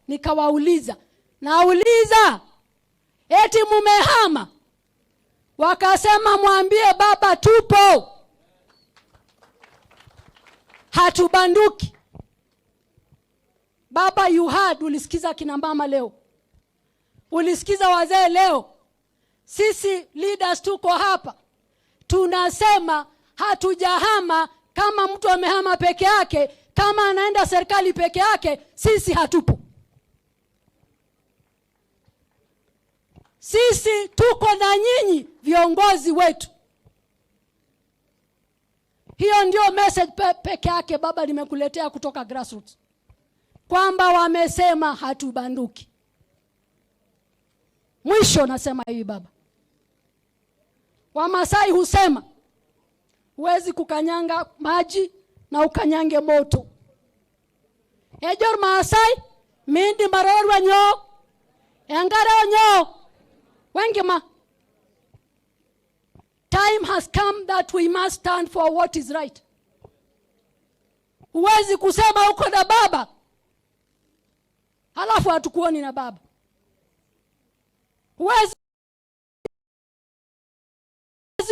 Nikawauliza, nauliza, eti mumehama? Wakasema, "Mwambie baba tupo, hatubanduki." Baba, you heard, ulisikiza kina mama leo, ulisikiza wazee leo. Sisi leaders tuko hapa tunasema hatujahama. Kama mtu amehama peke yake, kama anaenda serikali peke yake, sisi hatupo. Sisi tuko na nyinyi viongozi wetu. Hiyo ndio message peke yake, baba, nimekuletea kutoka grassroots, kwamba wamesema hatubanduki. Mwisho nasema hivi baba, Wamasai husema huwezi kukanyanga maji na ukanyange moto. Ejo Maasai mindim atororua nyoo enkare onyoo wenkima. Time has come that we must stand for what is right. Huwezi kusema uko na baba halafu hatukuoni na baba. Huwezi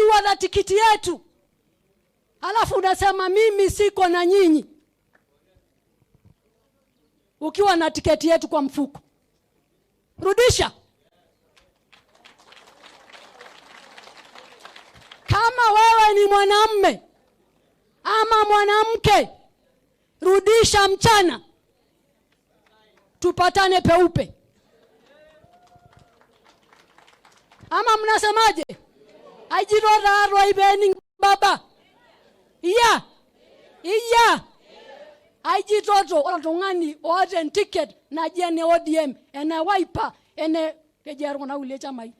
huwa na tikiti yetu halafu unasema mimi siko na nyinyi, ukiwa na tiketi yetu kwa mfuko. Rudisha. Kama wewe ni mwanamme ama mwanamke, rudisha mchana, tupatane peupe. Ama mnasemaje? Aijito baba iya iya aijitoto. Ore oltung'ani oota entiket naji ene ODM, ene Wiper, ene kejia kuna kulie chamai.